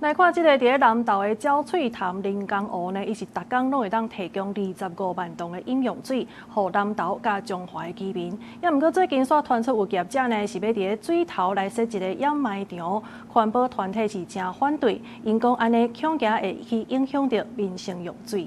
來看這个佇咧南投的鳥喙潭人工湖呢，伊是逐工攏會當提供25萬桶的飲用水，予南投佮彰化的居民。也毋過最近煞傳出有業者呢是欲佇咧水頭來設一个掩埋場，環保團體是誠反對，𪜶講按呢恐驚會去影響著民生用水。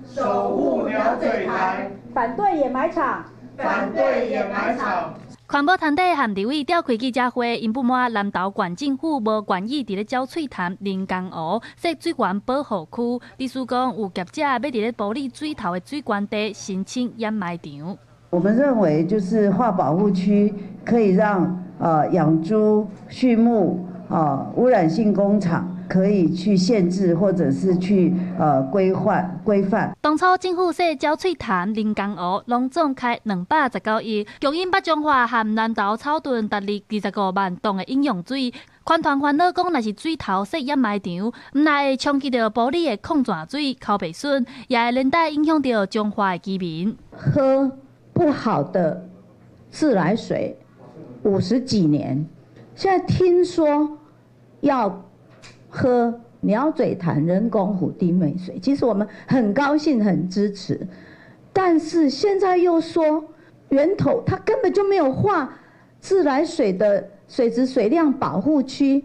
守護鳥嘴潭，反對掩埋場，反對掩埋場。環保團體和立委召開記者會，𪜶不滿南投縣政府無願意佇咧鳥喙潭人工湖設水源保護區，意思講有業者欲佇咧埔里水頭的水源地申請掩埋場。我們認為就是劃保護區可以讓養豬、畜牧啊污染性工廠可以去限制，或者是去規範規範。當初政府設鳥喙潭人工湖，攏總開219億，供應北彰化和南投草屯逐日25萬桶的飲用水。環團煩惱講，若是水頭設掩埋場，毋但會衝擊著埔里的礦泉水、剾袂順，也會連帶影響著彰化的居民。喝不好的自來水50幾年，現在聽說要喝鳥嘴潭人工湖低鎂水，其實我們很高興、很支持，但是現在又說源頭它根本就沒有劃自來水的水質水量保護區，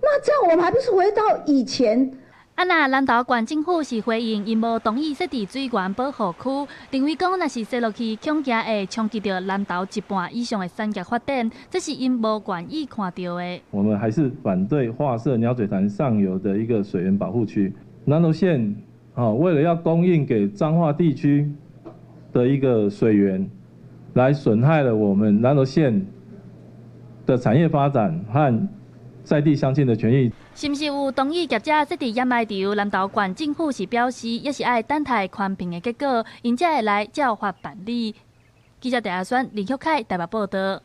那這樣我們還不是回到以前？啊，若南投縣政府是回應，𪜶無同意設置水源保護區，認為講若是設落去，恐驚會衝擊著南投一半以上的產業發展，這是𪜶無願意看著的。我們還是反對劃設鳥嘴潭上游的一個水源保護區。南投縣啊，為了要供應給彰化地區的一個水源，來損害了我們南投縣的產業發展和在地鄉親的權益。是毋是有同意業者設置掩埋場？南投縣政府是表示，猶是愛等待環評的結果，𪜶才會來照法辦理。記者鄭阿選、林旭凱台北報導。